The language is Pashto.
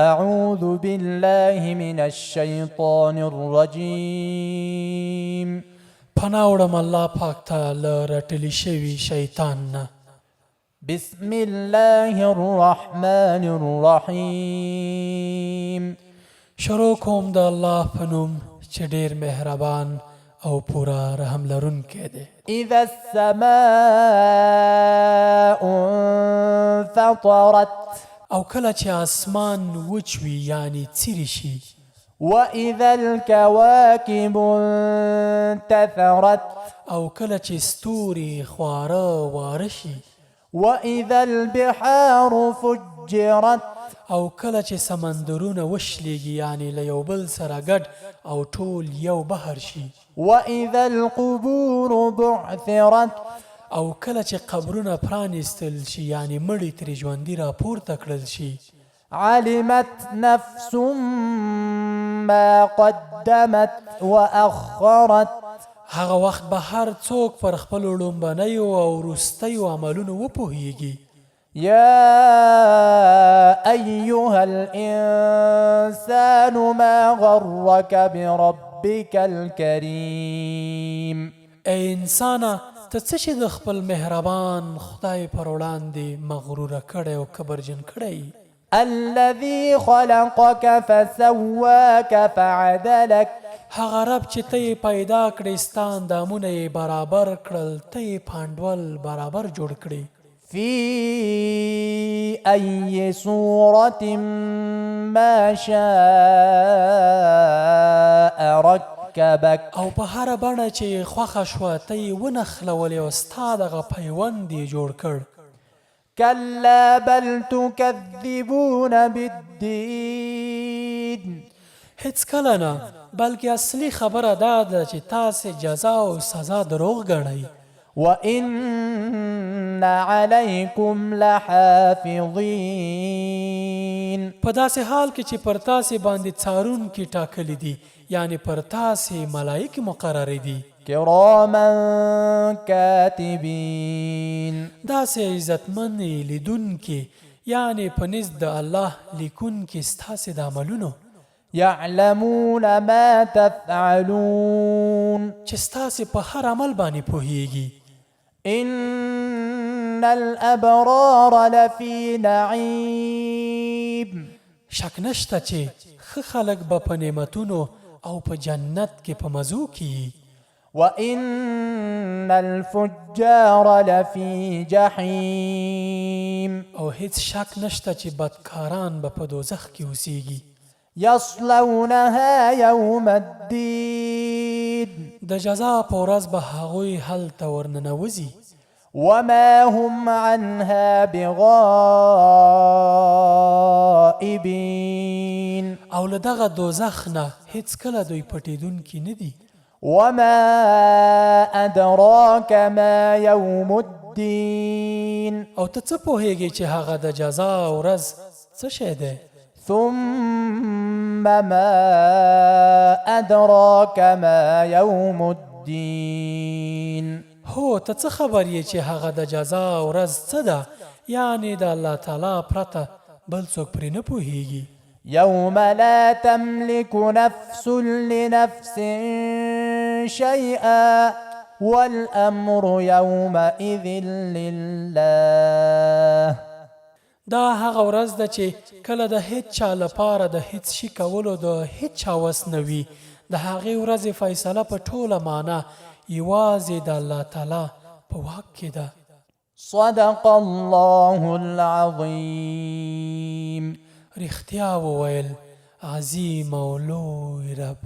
أعوذ بالله من الشيطان الرجيم. پناه وړم الله پاک ته له رټلي شوي شیطان نه. بسم الله الرحمن الرحيم. شروع کوم د الله په نوم چې ډیر مهربان او پوره رحم لرونکی دی. إذا السماء انفطرت. او کله چې اسمان وچ وي، یعنی څیري شي. وإذا الكواكب انتثرت. او کله چې ستوري خواره واره شي. وإذا البحار فجرت. او کله چې سمندرونه وشلیږي، یعنی له یو بل سره ګډ او ټول یو بحر شي. وإذا القبور بعثرت. او کله چې قبرونه پرانیستل شي، یعنی مړي ترې ژوندي راپورته کړل شي. علمت نفس ما قدمت وأخرت. هغه وخت به هر څوک پر خپلو ړومبنیو او وروستیو عملونو وپوهیږي. يا أيها الإنسان ما غرك بربك الكريم. ای انسانه، ته څه شي د خپل مهربان خدای پر وړاندې مغروره کړی او کبرجن کړی؟ الذي خلقك فسواك فعدلك. هغه رب چې ته یې پیدا کړې، ستا اندامونه یې برابر کړل، ته یې په انډول برابر جوړ کړې. في أي صورة ما شاء ركبك. او په هره بڼه چې یې خوښه شوه ته یې ونښلولې او ستا دغه پیوند یې جوړ کړ. كلا بل تكذبون بالدين. هیڅکله نه، بلکې اصلي خبره دا ده چې تاسې جزا او سزا دروغ ګڼئ. وإن عليكم لحافظين. په داسې حال کې چې پر تاسې باندې څارونکي ټاکلي دي، یعنې پر تاسې ملایکې مقررې دي. كراما كاتبين. داسې عزتمنې لیدونکي، یعنې په نزد د الله لیکونکي ستاسې د عملونو. يعلمون ما تفعلون. چې ستاسې په هر عمل باندې پوهیږي. إن الأبرار لفي نعيم. شک نشته چې ښه خلک به په نعمتونو او په جنت کې په مزو کې وي. وإن الفجار لفي جحيم. او هیڅ شک نشته چې بدکاران به په دوزخ کې اوسیږي. يصلونها يوم الدين. د جزا په ورځ به هغوی هلته ورننوځي. وما هم عنها بغائبين. او له دغه دوزخ نه هیڅکله دوی پټېدونکي نه دي. وما أدراك ما يوم الدين. او ته څه پوهیږې چې هغه د جزا ورځ څه شی دی؟ ثم ما أدراك ما يوم الدين. هو، ته څه خبر یې چې هغه د جزا ورځ څه ده؟ یعنې د الله تعالی پرته بل څوک پرې نه پوهیږي. يوم لا تملك نفس لنفس شيئا والأمر يومئذ لله. دا هغه ورځ ده چې کله د هیڅ چا لپاره د هیڅ شي کولو د هیڅ چا وس نه وي. د هغې ورځې فیصله په ټوله معنا یوازې د الله تعالی په واک کې ده. صدق الله العظيم. رښتیا وویل عظیم او لوی رب.